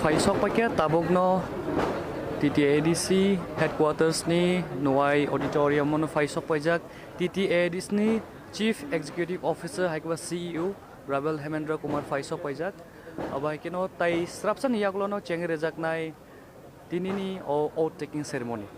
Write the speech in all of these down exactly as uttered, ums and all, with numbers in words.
Phai sok paikha tabukno T T A D C headquarters ni Nuwai auditorium o phai sok paijak T T A D C ni Chief Executive Officer hai khe ba C E O Rabel Hemendra Kumar phai sok paijak. Abo hai kheno tai srapsa ni yagulo no chengwi rwjaknai tinini o oath taking ceremony.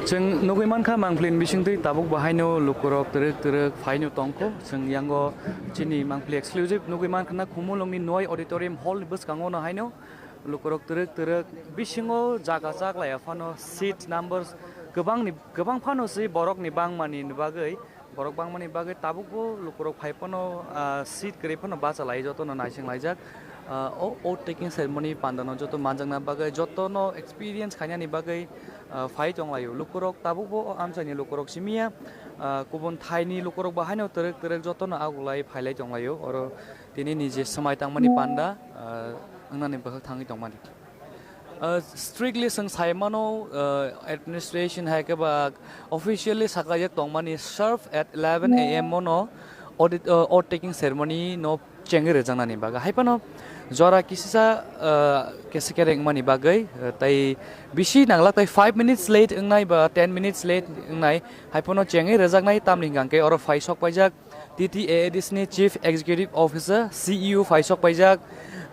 Chwng nugwi mankha, mangpili ni bisingtwi tabuk bahaino lukurok twrwk twrwk phaino tongkho. Chwng yango chini mangpili exclusive nugwi mankha na, Khumulwngni Noi Auditorium Hall ni bwskango no haino lukurok twrwk twrwk bisingo jaga chaklaiya phano seat numbers kwbangni, kwbang phano se borokni bangmani bagwi, borok bangmani bagwi tabukbo lukurok phai phano, ah, seat kwrwi phano bacha lai, jotono naising laijak. Ah, o oath taking ceremony pandano joto manjakna bagwi, jotono experience khainani bagwi, ah, phai tonglaio. Lukurok tabukbo o amchaini lukurok simiya, ah, kubun thaini lukurok bo haino twrwk twrwk jotono aguklai phailai tonglaio. Oro tini ni je swmai tangmani panda, ah, wngnani bwkhak thangwi tongmani. Uh, strictly chwng sai mano, uh, administration hai khe ba officially sakajak tongmani serve at eleven A M o no audit, uh, oath taking ceremony no chengwi rwjaknani bagwi. Hai phano jora kisisa, uh, kese kereng mani bagwi, uh, tai bisi nanglak tai five minutes late wngnai ba ten minutes late wngnai hai phano chengwi rwjaknai, tamni hwnkhe oro phai sok paijak T T A A D C ni Chief Executive Officer, C E O phai sok paijak,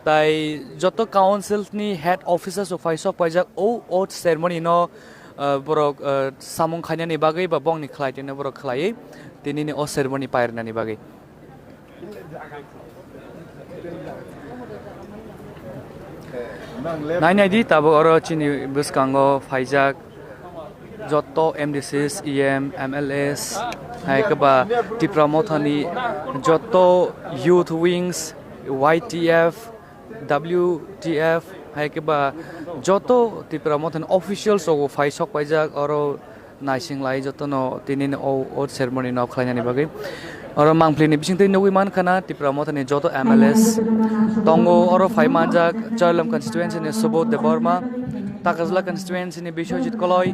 tai joto council ni head officers rok phai sok paijak. O oath ceremony no, uh, borok, uh, samung khainani bagwi ba bongni khlai tino borok khlaiwi tini ni oath ceremony pairwnani bagwi. Nai nai di, tabuk oro chini bwskango phaijak joto M D Cs, E M, M L As, hai khe ba Tipra Mothani joto youth wings, Y T F, W T F, hai khe ba joto Tipra Mothani officials rok phai sok paijak oro. Naising lai jotono tini o, o ceremony no khlainani bagwi. Oro mangpili ni bisingtwi nugwi mankha na Tipra Mothani joto M L As tongo, oro phai manjak Chailam constituency ni Subodh Debbarma, Takajla constituency ni Biswajit Koloi,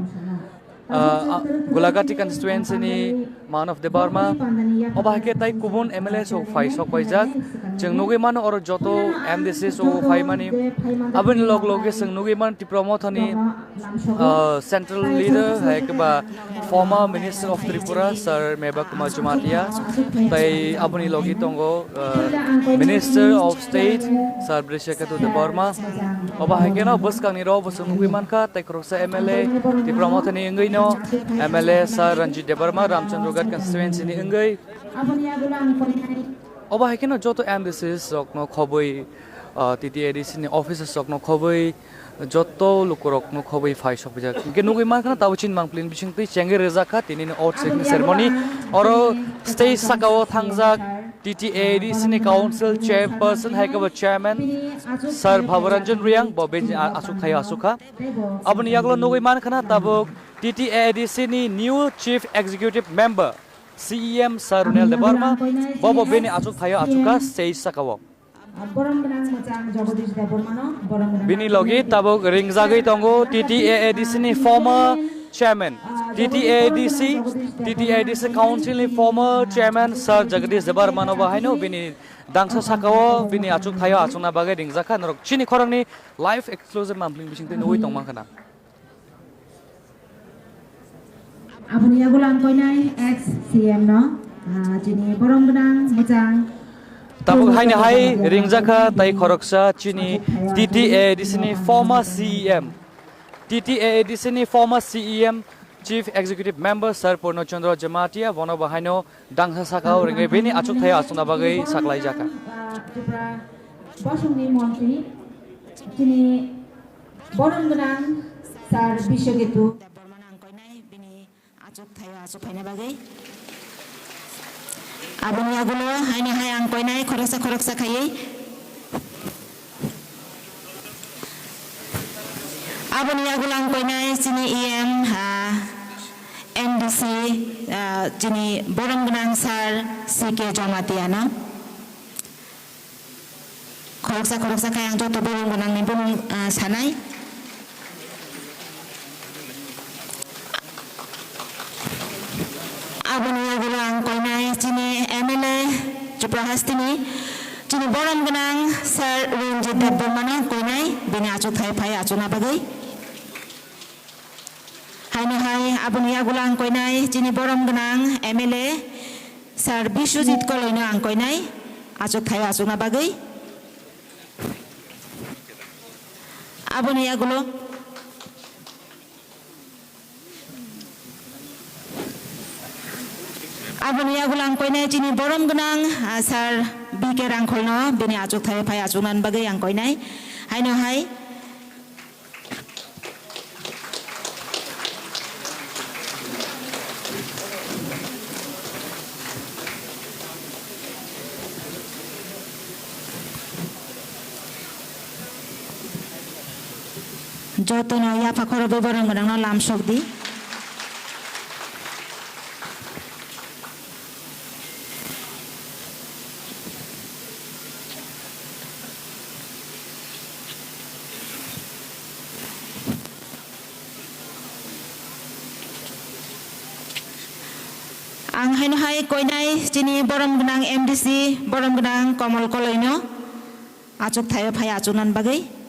ah, ah, Gulagati constituency ni Manav Debbarma, obo hai khe tai kubun M L A rok phai sok paijak. Chwng nugwi mano oro joto M D Cs rok phaimani. Aboni log loge chwng nugwi mano Tipra Mothani, ah, central leader, hai khe ba former Minister of Tripura, Sir Meghba Kumar Jamatia, tai aboni logi tongo, ah, Minister of State, Sir Brishaketu Debbarma. Obo hai kheno bwskangni rok bo chwng nugwi mankha, tei khoroksa M L A Tipra Mothani wngwino M L A Sir Ranjit Debbarma, Ramchandra Ghat constituency ni wngwi. Obo hai kheno joto M D Cs rokno khobwi, ah, T T A D C ni officers rokno khobwi, joto lukurokno khobwi phai sokphaijak. Hwnkhe nugwi mankha tabo chini mangpili bisingtwi chengwi rwjak kha tinini oath taking ceremony. Oro stage sakao thangjak T T A D C ni council chairperson hai khe bo chairman Sir Bhabaranjan Reang bo bini a-, aswk thaio aswk kha. Aboni yagulo nugwi mankha tabuk T T A D C ni new chief executive member C E M Sir Runel Debbarma bo bo bini aswk thaio aswk kha stage sakao. Borom gwnang mwchang Jagadish Debbarmano, borom gwnang. Bini logi tabuk ringjagwi tongo T T A A D C ni former chairman, T T A A D C, T T A A D C council ni former chairman Sir Jagadish Debbarmano bo haino bini dangsa sakao bini achuk thaio achukna bagwi ringjak kha norok chini khoroknwi live exclusive mangpili bisingtwi nugwi tongma khana. Aboni yagulang koinai ex C M no, ah, chini borom gwnang mwchang. Tabuk haino hai ringjakha tai khoroksa chini T T A D C ni former C E M. T T A D C ni former C E M, Chief Executive Member Sir Purno Chandra Jamatia, bono bo haino dangsa sakao ringwi bini achuk thaio achukna bagwi saklaijakha. Tripura bosongni montri, chini borom gwnang Sir Biswaketu Debbarmano ang koinai bini achuk thaio achuk phaina bagwi. Aboni yagulo haino hai ang koinai khoroksa khoroksa khaiwi. Aboni yagulo ang koinai chini E M, ah, M D C, ah, chini borom gwnang Sir C K Jamatia no. Khoroksa khoroksa khai ang joto borom gwnangni bumung, ah, sanai. Aboni yagulo ang koinai chini M L A Tripura hasteni chini borom gwnang Sir Ranjit Debbarmano koinai bini achuk thai phai achukna bagwi. Haino hai aboni yagulo ang koinai chini borom gwnang M L A Sir Biswajit Koloino ang koinai achuk thaio achukna bagwi. Aboni yagulo, aboni yagulo ang koinai chini borom gwnang, ah, Sir B K Rangkholno bini achuk thaio phai achukna bagwi ang koinai. Haino hai Jotono yapha khoroknwi borok gwnangno lamsok di. Ang haino hai koinai chini borom gwnang M D C, borom gwnang Komol Koloino achuk thaio phai achukna bagwi.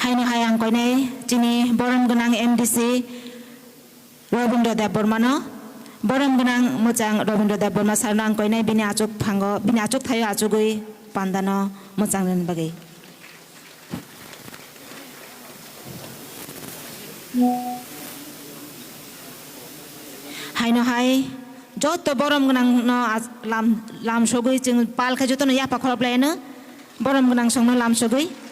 Haino hai ang koinai chini borom gwnang M D C Robindra Debbarmano, borom gwnang mwchang Robindra Debbarma sarno ang koinai bini achuk phango, bini achuk thaio achugwi pandano mwchang rwna bagwi. Haino hai joto borom gwnangno lam, lam sogwi chwng pal khe jotono yapha khorop laino borom gwnang songno lam sogwi.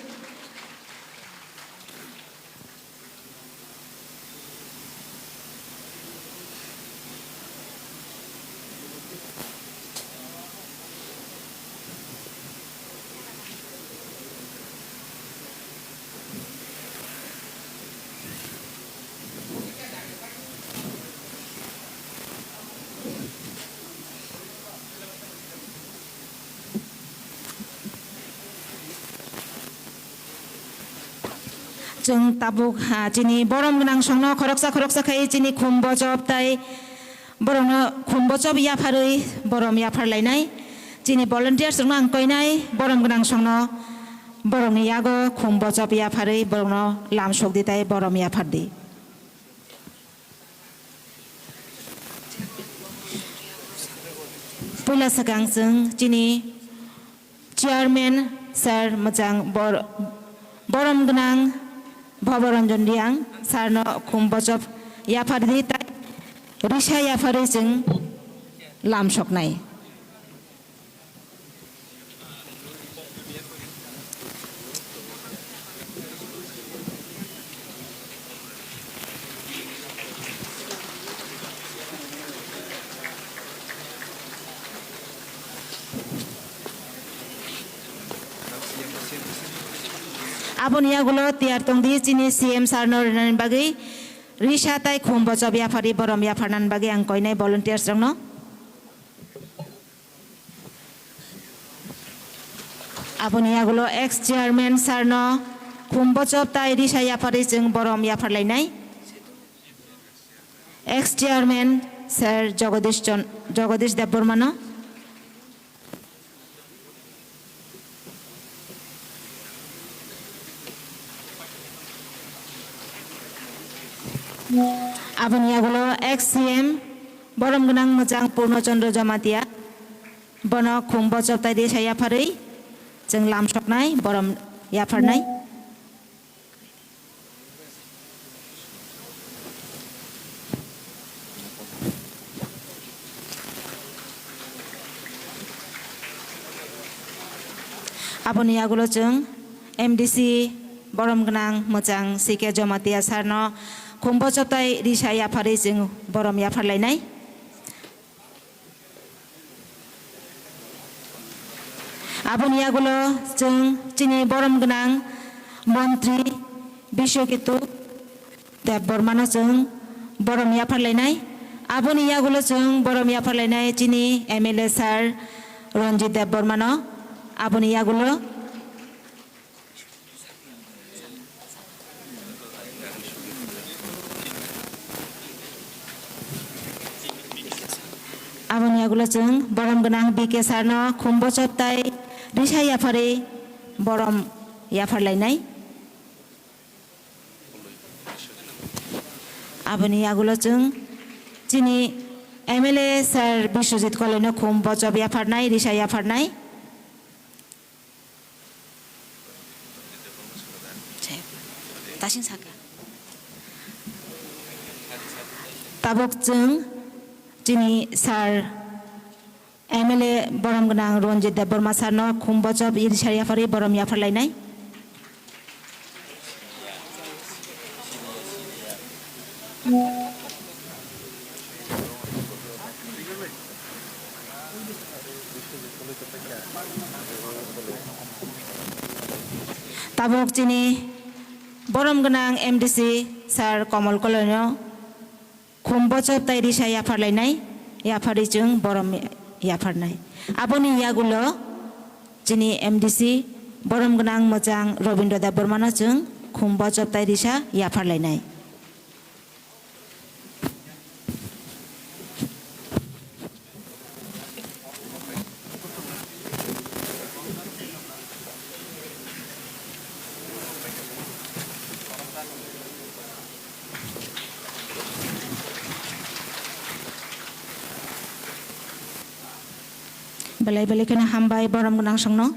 Chwng tabuk, ha, chini borom gwnang songno khoroksa khoroksa khai chini khum bochop tai borokno khum bochop yapharwi borom yapharlainai. Chini volunteers rokno ang koinai borom gwnang songno borokni yago khum bochop yapharwi borokno lam sokdi tai borom yaphardi. Puila swkang chwng chini chairman sir mwchang bor-, borom gwnang Bhoboranjan Riang sir no khum bochop yaphardi tai risa yapharwi chwng lam soknai. Aboni yagulo tiyar tongdi chini C M sir no rinani bagwi risa tai khum bochop yapharwi borom yapharnani bagwi ang koinai volunteers rokno. Aboni yagulo ex chairman sir no khum bochop tai risa yapharwi chwng borom yapharlainai. Ex chairman sir Jagadish Chon-, Jagadish Debbarma no. Aboni yagulo ex C M borom gwnang mwchang Purno Chandra Jamatia. Bono khum bochop tai risa yapharwi chwng lam soknai, borom yapharnai. Aboni yagulo chwng M D C borom gwnang mwchang C K Jamatia sir no khum bochop tai risa yapharwi chwng borom yapharlainai. Aboni yagulo chwng chini borom gwnang montri Biswaketu Debbarma no chwng borom yapharlainai. Aboni yagulo chwng borom yapharlainai chini M L A sir Ranjit Debbarma no. Aboni yagulo Aboni yagulo chwng borom gwnang B K sir no khum bochop tai risa yapharwi borom yapharlainai. Aboni yagulo chwng chini M L A sir Biswajit Koloi no khum bochop yapharnai, risa yapharnai. Tasing saka. Tabuk chwng chini sir M L A borom gwnang Ranjit Debbarma sir no khum bochop risa yapharwi borom yapharlainai. Tabuk chini borom gwnang M D C sir Komol Koloino khum bochop tai risa yapharlainai, yapharwi chwng borom yapharnai. Aboni yagulo chini M D C borom gwnang mwchang Robindra Debbarmano chwng khum bochop tai risa yapharlainai. Belai belai kheno hambai borom gwnang songno.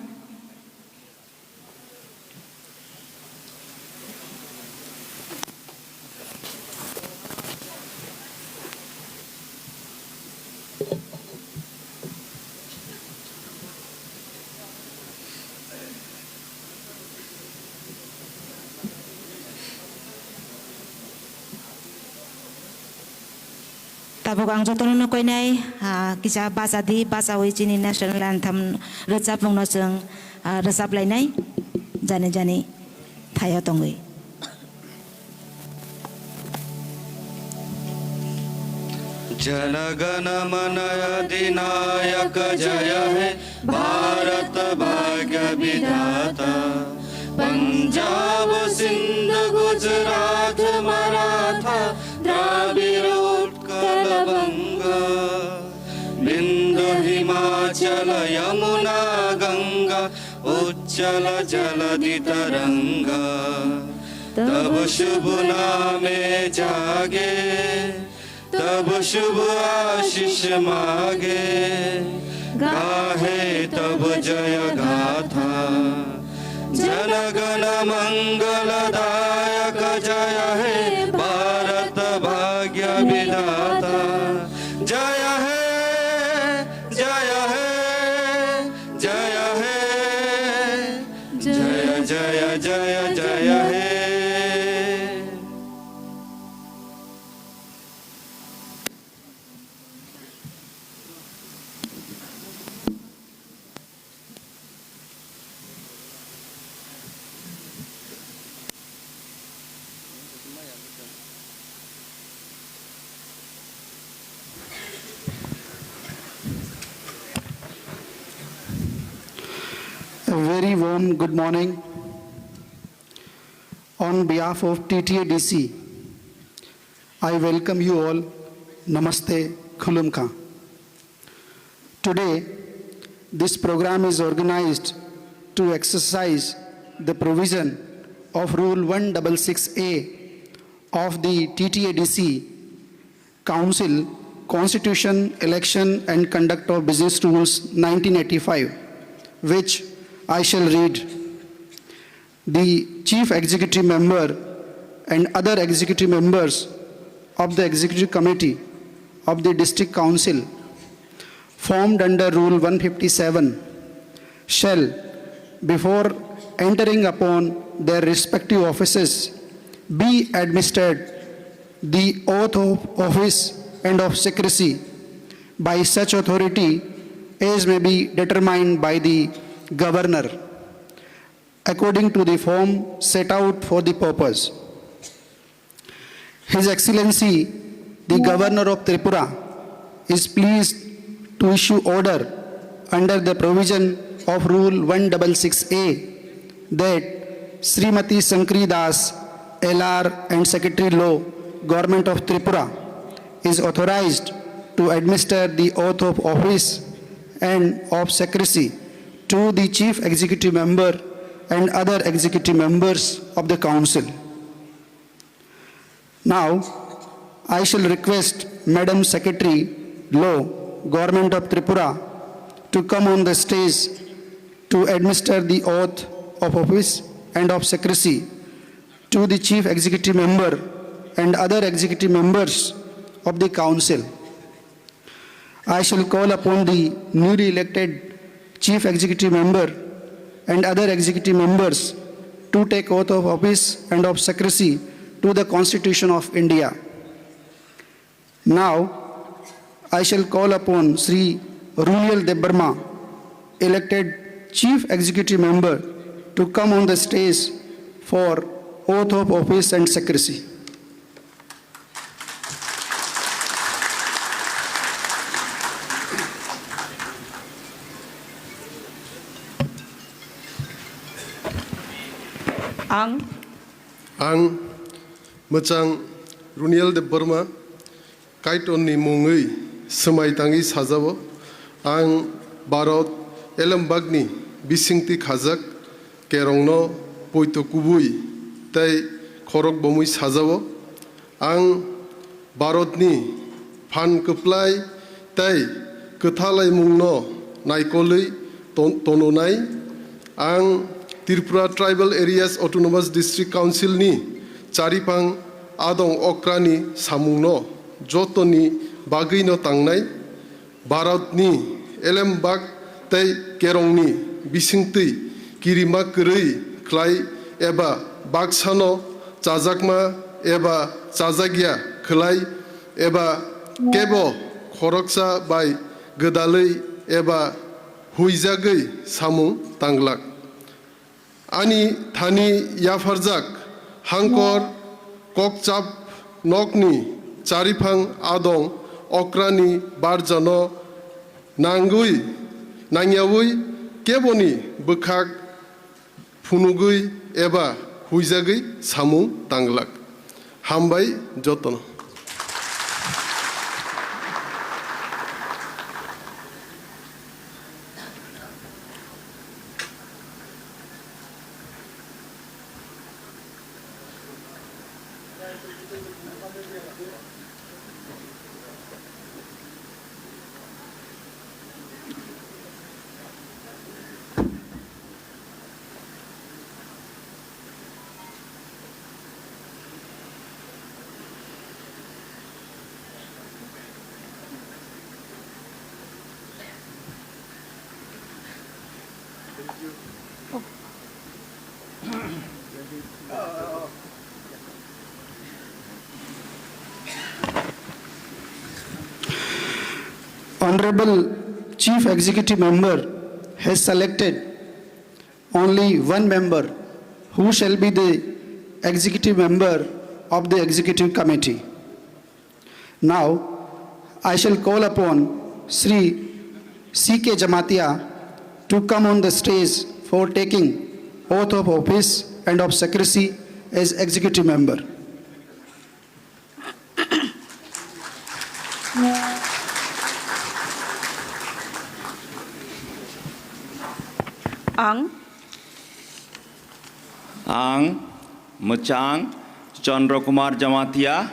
Tabuk ang jotono no koinai, ah, kisa bacha di, bachawi chini national anthem rwchapmung no chwng, ah, rwchap lainai, jani jani thaio tongwi. Jana गण मन अधिनायक जय हे भारत भाग्य विधाता। पंजाब सिंध मराठा द्राविड़ उत्कल बंग, विंध्य हिमाचल यमुना गंगा उच्छल जलधि तरंग। तब शुभ नामे जागे, तब शुभ आशीष मागे, गाहे तब जय गाथा। जन गण मंगलदायक जय हे भारत भाग्य विधाता। जय हे, जय हे, जय हे, जय, जय, जय, जय हे। A very warm good morning on behalf of T T A D C. I welcome you all. Namaste, Khulumkha. Today, this program is organized to exercise the provision of Rule one six six A of the T T A D C Council Constitution, Election and Conduct of Business Rules nineteen eighty-five, which I shall read. The Chief Executive Member and other executive members of the Executive Committee of the District Council formed under Rule one fifty-seven shall, before entering upon their respective offices, be administered the oath of office and of secrecy by such authority as may be determined by the Governor, according to the form set out for the purpose. His Excellency, the Governor of Tripura, is pleased to issue order under the provision of Rule one six six A that Srimati Shankari Das, L R and Secretary Law, Government of Tripura, is authorized to administer the oath of office and of secrecy to the Chief Executive Member and other executive members of the Council. Now, I shall request Madam Secretary Law, Government of Tripura, to come on the stage to administer the oath of office and of secrecy to the Chief Executive Member and other executive members of the Council. I shall call upon the newly elected Chief Executive Member and other executive members to take oath of office and of secrecy to the Constitution of India. Now, I shall call upon Shri Runiel Debbarma, elected Chief Executive Member, to come on the stage for oath of office and secrecy. Ang. Ang mwchang Runiel Debbarma, Kaitorni mungwi swmai tangwi sajao. Ang Bharat elembakni bisingtwi khajak kerongno poito kubui tei khorok bomwi sajao. Ang Bharatni phan kwplai tei kwthalaimungno naikolwi ton-, tononai. Ang Tripura Tribal Areas Autonomous District Council ni chariphang adong okrani samungno jotoni bagwino tangnai. Bharatni elembak tei kerongni bisingtwi kirima kwrwi khlai eba baksano chajakma eba chajakya khlai eba kebo khoroksa bai gwdalwi eba huijagwi samung tanglak. Ani thani yapharjak hangkor kokchap nokni chariphang adong okrani barjano nangwi nangyawi keboni bwkhak phunugwi eba huijagwi samung tanglak. Hambai jotono. Honorable Chief Executive Member has selected only one member who shall be the executive member of the executive committee. Now, I shall call upon Shri C K Jamatia to come on the stage for taking oath of office and of secrecy as executive member. Ang. Ang mwchang Chandra Kumar Jamatia,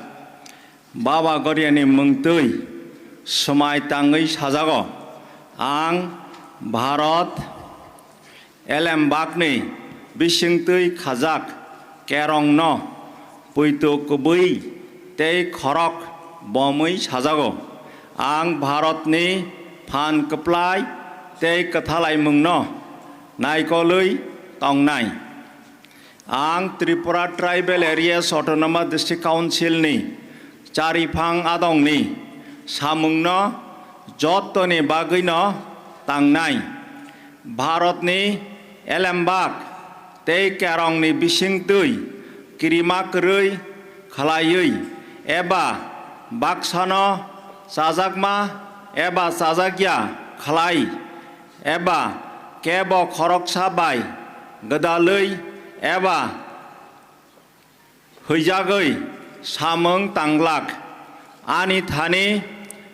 Baba Goriani mungtwi swmai tangwi sajago. Ang Bharat Elembakni bisingtwi khajak kerongno poito kwbwi tei khorok bomwi sajago. Ang Bharatni phan kwplai tei kwthalaimungno naikolwi tongnai. Ang Tripura Tribal Areas Autonomous District Council ni chariphang adongni samungno jottoni bagwino tangnai. Bharatni elembak tei kerongni bisingtwi kirima kwrwi khlaiwi eba baksano chajakma eba chajakya khlai eba kebo khoroksa bai gwdalwi eba hwijagwi samung tanglak. Ani thani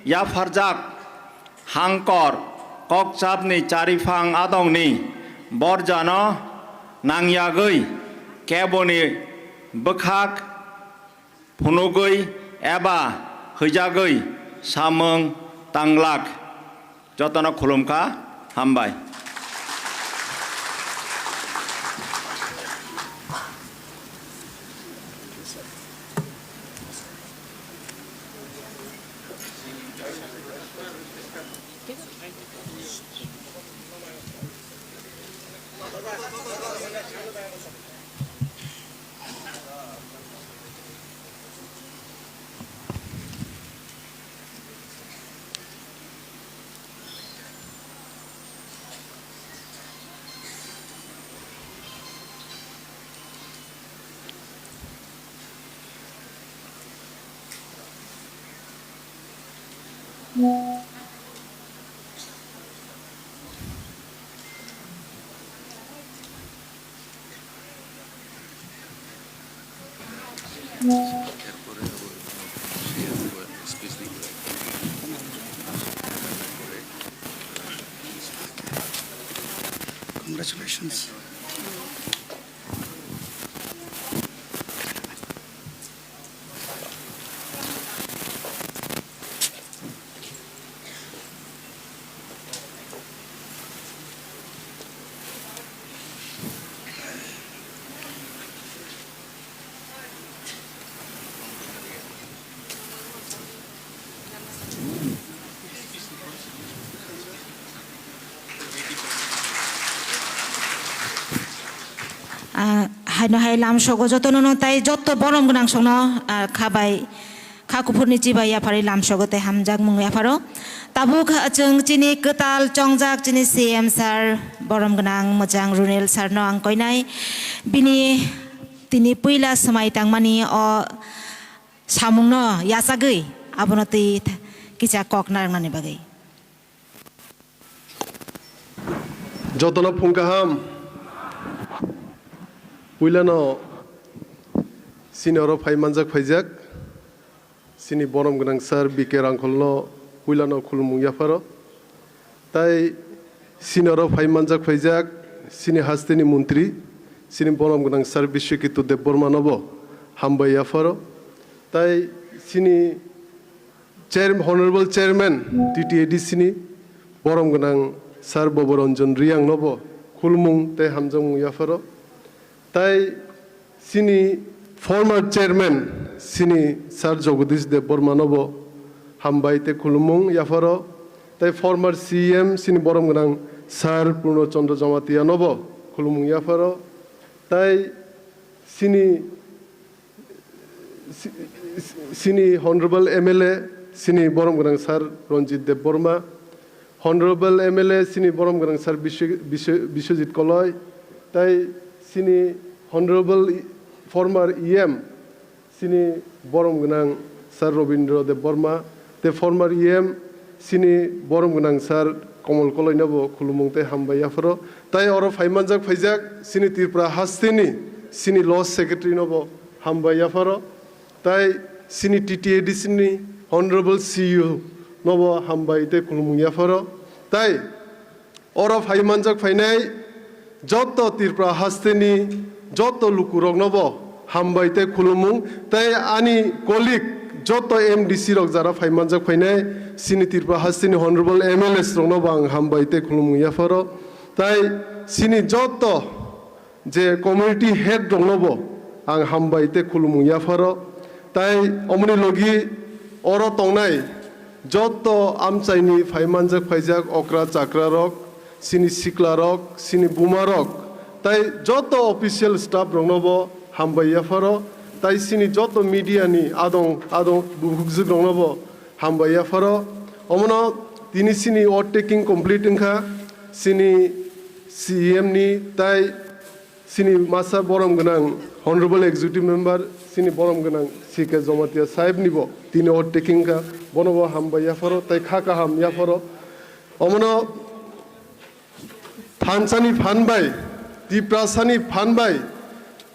yapharjak hangkor kokchapni chariphang adongni borjano nangyagwi keboni bwkhak phunugwi eba hwijagwi samung tanglak. Jotono khulumkha, hambai. Congratulations. Ah, haino hai lamsogo jotono no tai jotto borom gwnang songno, ah, khabai kha kuphurni chibai yapharwi lamsogo tei hamjakmung yapharo. Tabuk chwng chini kwtal chongjak chini C M sir borom gwnang mwchang Runel sir no ang koinai bini tini puila swmai tangmani o samungno yachagwi abono twi kisa kok narwknani bagwi. Jotono phung kaham. Puilano Chini oro phai manjak phaijak, chini borom gwnang sir B K Rangkholno puilano khulumung yapharo. Tai chini oro phai manjak phaijak, chini hasteni montri, chini borom gwnang sir Biswaketu Debbarmanobo hambai yapharo. Tai chini Chair-, Honorable Chairman T T A D C ni borom gwnang Sir Boboranjan Riyang nobo khulumung tei hamjakmung yapharo. Tai chini former Chairman chini Sir Jagadish Debbarma nobo hambai tei khulumung yapharo. Tai former C M chini borom gwnang Sir Purno Chandra Jamatia nobo khulumung yapharo. Tai chini Si-, si-, sini Honorable M L A, sini borom gwnang Sir Ranjit Debbarma, Honorable M L A, sini borom gwnang Sir Bisw-, Bisw-, Biswajit Koloi, tai sini Honorable i-, former E M, sini borom gwnang Sir Robindra Debbarma, te former E M, sini borom gwnang Sir Komol Koloino bo khulumung tei hambai yapharo. Tai oro phai manjak phaijak sini Tripura hasteni sini Law Secretary no bo hambai yapharo. Tai sini T T A D C ni Honorable C U no bo hambai tei khulumung yapharo. Tai oro phai manjak phainai joto Tripura hasteni joto lukurokno bo hambai tei khulumung, tei ani colleague joto M D C rok jara phai manjak phainai sini Tripura hasteni Honorable M L As rokno bo ang hambai tei khulumung yapharo, tai sini joto je community head rokno bo ang hambai tei khulumung yapharo, tai omoni logi oro tongnai joto amchaini phai manjak phaijak okra chakra rok, sini sikla rok, sini buma rok, tai joto official staff rokno bo hambai yapharo, tai sini joto media ni adong adong bukhukjwk rokno bo hambai yapharo. Omono tini sini oath taking complete wngkha, sini C E M ni tai sini masa borom gwnang Honorable Executive Member, sini borom gwnang C K Jamatia sahib ni bo tini oath taking wngkha, bono bo hambai yapharo tai kha kaham yapharo. Omono thansani phan bai, Tiprasani phan bai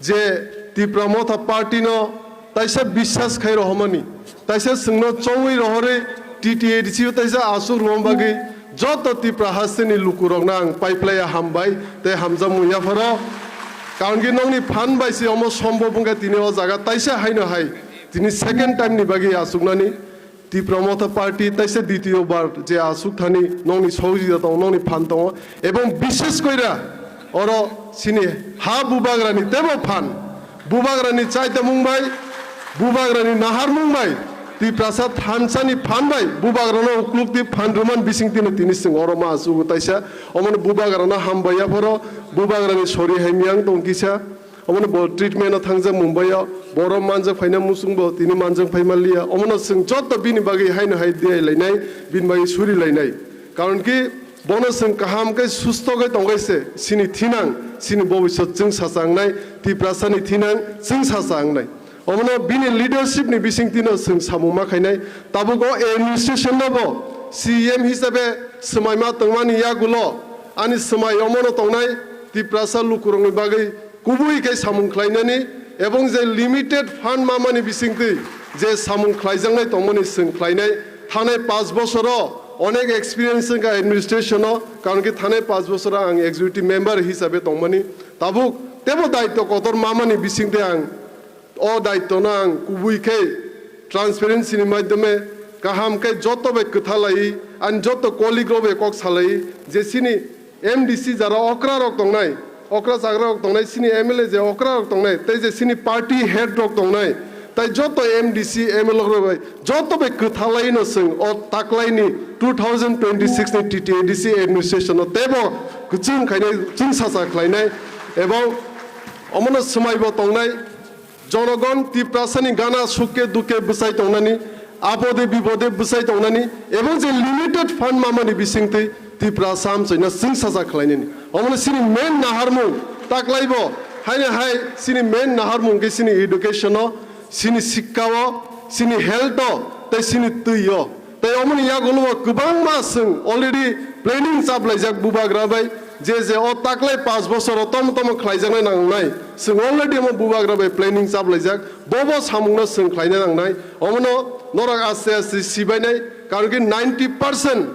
je Tipra Motha Party no taisa biswas khai rohormani, taisa chwngno chongwi rohorwi T T A D C o taisa aswk rwma bagwi joto Tipra hasteni lukurokno ang paiplaiya hambai tei hamjakmung yapharo. Karon khe nokni phan bai se omo sombhob wngkha tini o jaga taisa haino hai tini second time ni bagwi achuknani. Tipra Motha Party taisa ditiyo bar je asuk thani nokni sohojita tongo, nokni phan tongo, ebong bishesh koira oro sini ha bubagrani tebo phan, bubagrani chaitamung bai, bubagrani naharmung bai, Tiprasa thansani phan bai bubagrano uklukti phan rwman bisingtino tini chwng oro ma asugo taisa, omono bubagrano hambai yapharo, bubagrani sori hai miyang tong kisa. Omono bo treatment o thangjak Mumbai o, borom manjak phaina muchung bo tini manjak phai manliya. Omono chwng joto bini bagwi haino hai diai lainai, bini bagwi suri lainai. Karon ki bono chwng kaham khe susto khe tongkhe se, sini thinang, sini bobisot chwng sacha wngnai, Tiprasani thinang chwng sacha wngnai. Omono bini leadership ni bisingtwi no chwng samung ma khainai. Tabuk o administration no bo C M hisabe swmai ma tongmani yagulo ani swmai omono tongnai Tiprasa lukurokni bagwi kubui khe samung khlainani ebong je limited fund mamani bisingtwi je samung khlaijaknai tongmani chwng khlainai. Thanai panch bosoro onek experience wngkha administration o, karon khe thanai panch bosoro ang executive member hisabe tongmani. Tabuk tebo daityo kotor mamani bisingtwi ang o daityo no ang kubui khe transparency ni maidhyome kaham khe joto bai kwtha lai, ani joto colleague rok bai kok salai je sini M D C jara okra rok tongnai, okra chagra rok tongnai, sini M L A je okra rok tongnai, tei je sini party head rok tongnai, tai joto M D C, M L A rok bai joto bai kwtha lai no chwng o taklai ni two thousand twenty-six ni T T A D C administration no tebo kwchwng khainai, chwng sacha khlainai, ebong omono swmai bo tongnai. Jonogon Tiprasani gana sukke dukke bwsai tongnani, apode bipode bwsai tongnani, ebong je limited fund mamani bisingtwi Tiprasa amchaino chwng sacha khlainani. Omono sini main naharmung taklaibo, haino hai sini main naharmung khe sini education o, sini sikka o, sini health o, tei sini twi o. Tei omoni yagulo bo kwbangma chwng already planning chaplaijak bubagra bai, Je je o taklai panch bosoro tomo tomo khlaijaknai nangnai, chwng already omo bubagra bai planning chaplaijak, bobo samungno chwng khlaina nangnai. Omono norok aste aste sibainai, karon ki ninety percent,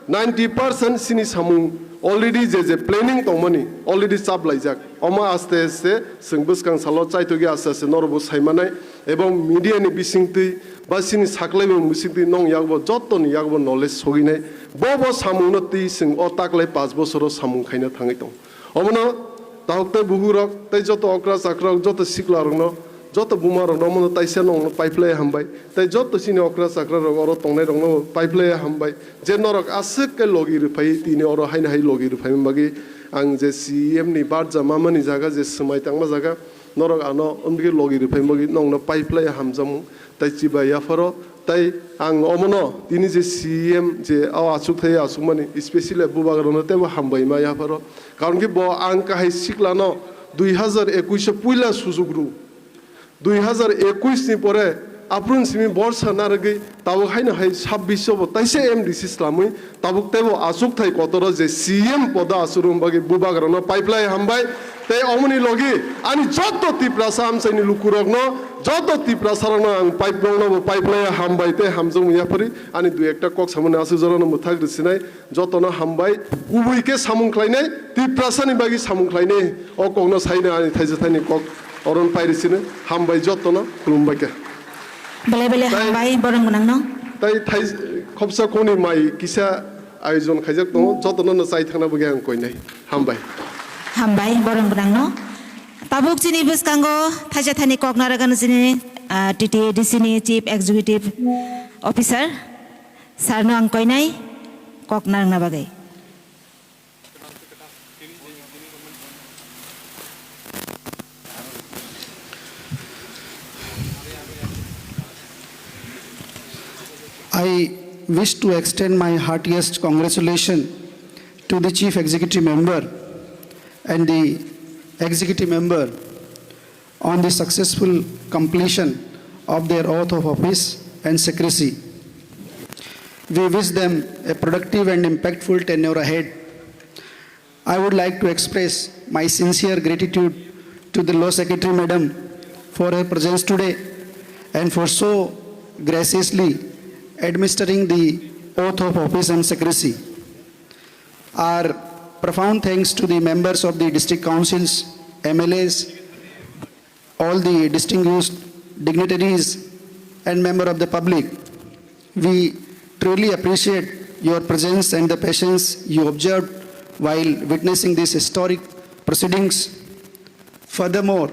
ninety percent chini samung already je je planning tongmani already chaplaijak. Omo aste aste chwng bwskang salo chaitogwi aste aste norokbo saimanai, ebong media ni bisingtwi ba chini saklai bo bisingtwi nong yakbo jottoni yakbo knowledge soginai. Bobo samungno twi chwng o taklai panch bosoro samung khaina thangwi tongo. Omono tahuk tei buhurok tei joto okra chakrarok, joto siklarokno, joto bumarokno omono taisa nongno paiphlai hambai. Tei joto chini okra chakrarok, oro tongnairokno paiphlai hambai. Je norok aswk khe logi rwphai, tini oro haino hai logi rwphaimani bagwi ang je C E M ni barja mamani jaga, je swmai tangma jaga, norok ano wngwi logi rwphaimani bagwi nongno paiphlai hamjakmung. Tai chibai yapharo, tai ang omono tini je C E M je o achukthai achukmani, especially bubagrano teibo hambaima yapharo. Karon ki bo ang kahai siklano dui hazar ekush o puila sujuk rw. Dui hazar ekush ni pore aphuru simi borsa narwgwi tabuk haino hai sabbish o bo taisa M D C swlamwi tabuk teibo achukthai kotoro je C M podo achuk rwna bagwi bubagrano paiphlai hambai. Tei omoni logi ani joto Tiprasa amchaini lukurokno, joto Tiprasarokno ang paiphlai, nokno bo paiphlai hambai tei hamjakmung yaphari. Ani dui ekta kok samani aswk jorano mwthak rwsinai, jotono hambai. Kubui khe samung khlainai, Tiprasani bagwi samung khlainai, o kokno saino ani thaisa thaini kok oron pairi sino. Hambai jotono, khulumbai khe. Belai belai Tai- hambai, borom gwnangno. Tai thai khopsa khoni mai kisa ayojon khaijak tongo, jotono no chai thangna bagwi ang koinai. Hambai. Hambai, borom gwnangno. Tabuk chini bwskango thaisa thaini kok narwkgano chini, ah, T T A D C ni Chief Executive Officer. Sir no ang koinai kok narwkna bagwi. I wish to extend my heartiest congratulations to the Chief Executive Member and the Executive Member on the successful completion of their oath of office and secrecy. We wish them a productive and impactful tenure ahead. I would like to express my sincere gratitude to the Law Secretary Madam for her presence today and for so graciously administering the oath of office and secrecy. Our profound thanks to the members of the district councils, M L As, all the distinguished dignitaries and member of the public. We truly appreciate your presence and the patience you observed while witnessing these historic proceedings. Furthermore,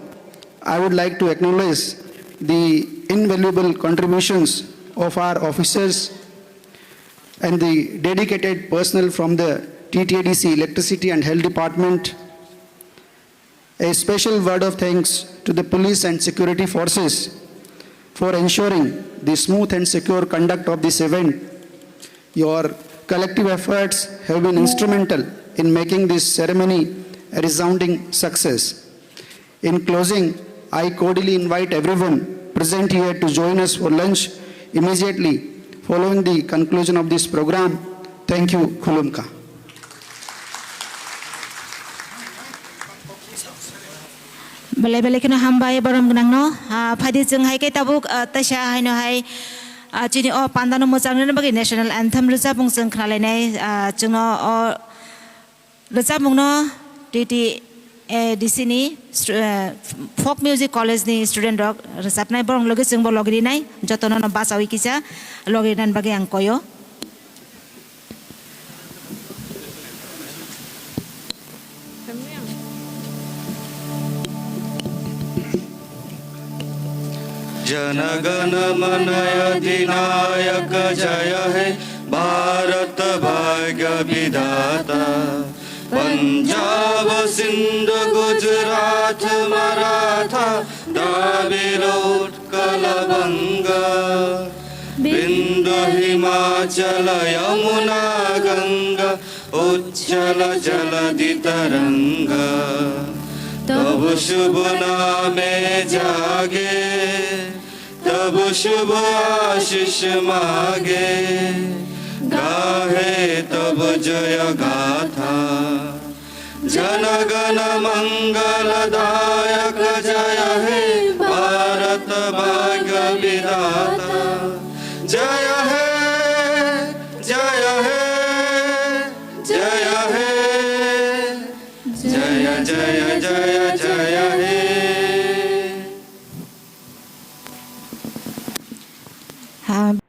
I would like to acknowledge the invaluable contributions of our officers and the dedicated personnel from the T T A D C Electricity and Health Department. A special word of thanks to the police and security forces for ensuring the smooth and secure conduct of this event. Your collective efforts have been instrumental in making this ceremony a resounding success. In closing, I cordially invite everyone present here to join us for lunch immediately following the conclusion of this program. Thank you. Khulumkha. Belai belai kheno hambai borom gwnangno. Ah, phaidi chwng hai khe tabuk, ah, taisa haino hai, ah, chini o pandano mwchang rwna bagwi national anthem rwchapmung chwng khnalainai, ah, chwngno o rwchapmungno T T A D C ni stu-, eh, Folk Music College ni student rok rwchapnai, borok logi chwngbo logi rinai, jotono no bachaui kisa logi rinani bagwi ang koyo. जनगण मन अधिनायक जय हे भारत भाग्य विधाता। पंजाब सिंध गुजरात मराठा द्राविड़ उत्कल बंग। बिंद हिमाचल यमुना गंगा उच्छल जलधि तरंग। तब शुभ नामे जागे तब शुभ आशीष मागे, गाहे तब जय गाथा। गण मंगलदायक जय हे भारत भाग्य विधाता। जय हे, जय हे, जय हे, जय, जय, जय, जय हे। Ha.